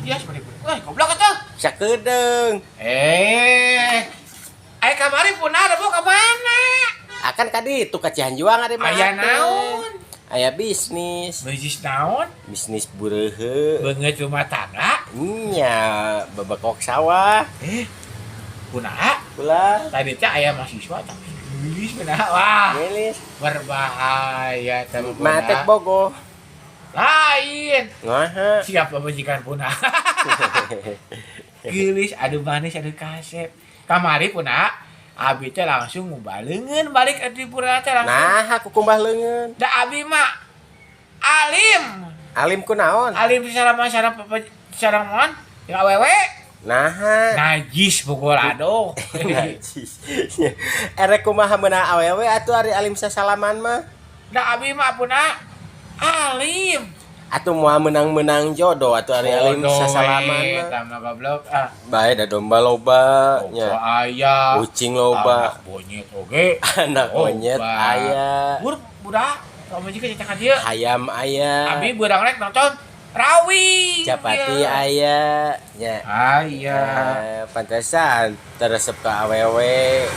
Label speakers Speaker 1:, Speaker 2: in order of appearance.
Speaker 1: Dia seperti, wah, goblok atuh.
Speaker 2: Sakedeung.
Speaker 1: Eh. Aya kamari pun ada bu ka mana?
Speaker 2: Akan kadi itu ka Cihanjuang ada mah.
Speaker 1: Aya naon?
Speaker 2: Aya bisnis.
Speaker 1: Bisnis naon?
Speaker 2: Bisnis burehe.
Speaker 1: Beungeut rumah tangga.
Speaker 2: Nya, bebekok sawah.
Speaker 1: Eh. Kunaha?
Speaker 2: Ulah.
Speaker 1: Tadi teh aya mahasiswa tapi geulis benar. Wah,
Speaker 2: Geulis.
Speaker 1: Berbahaya teh.
Speaker 2: Matek bogo.
Speaker 1: Lain.
Speaker 2: Ngaha.
Speaker 1: Siap pamajikan puna. Geulis, aduh manis, aduh kasep. Kamari puna, abi teh langsung ngumbah leungeun balik di pura teh langsung.
Speaker 2: Nah, aku kumbah leungeun.
Speaker 1: Da abi mah alim.
Speaker 2: Alim ku naon?
Speaker 1: Alim secara secara secara mon jeung awewe.
Speaker 2: Nah,
Speaker 1: Najis pukul aduh.
Speaker 2: Najis. Erek kumaha meunang awewe atuh ari alim sasalaman mah?
Speaker 1: Da abi mah puna alim.
Speaker 2: Atuh moal menang-menang jodoh atuh ari alim
Speaker 1: Bodoh
Speaker 2: sasalaman
Speaker 1: we,
Speaker 2: mah.
Speaker 1: Eta mah goblok ah.
Speaker 2: Bae da domba loba nya.
Speaker 1: Loba aya.
Speaker 2: Kucing loba.
Speaker 1: Anak monyet oge.
Speaker 2: Anak monyet
Speaker 1: Loba.
Speaker 2: Aya.
Speaker 1: Bur budak pamajikan cerita ka dieu.
Speaker 2: Hayam aya.
Speaker 1: Abi beurang rek nonton Rawi.
Speaker 2: Capati aya nya.
Speaker 1: Aya.
Speaker 2: Eh, pantesan teresep ka awewe.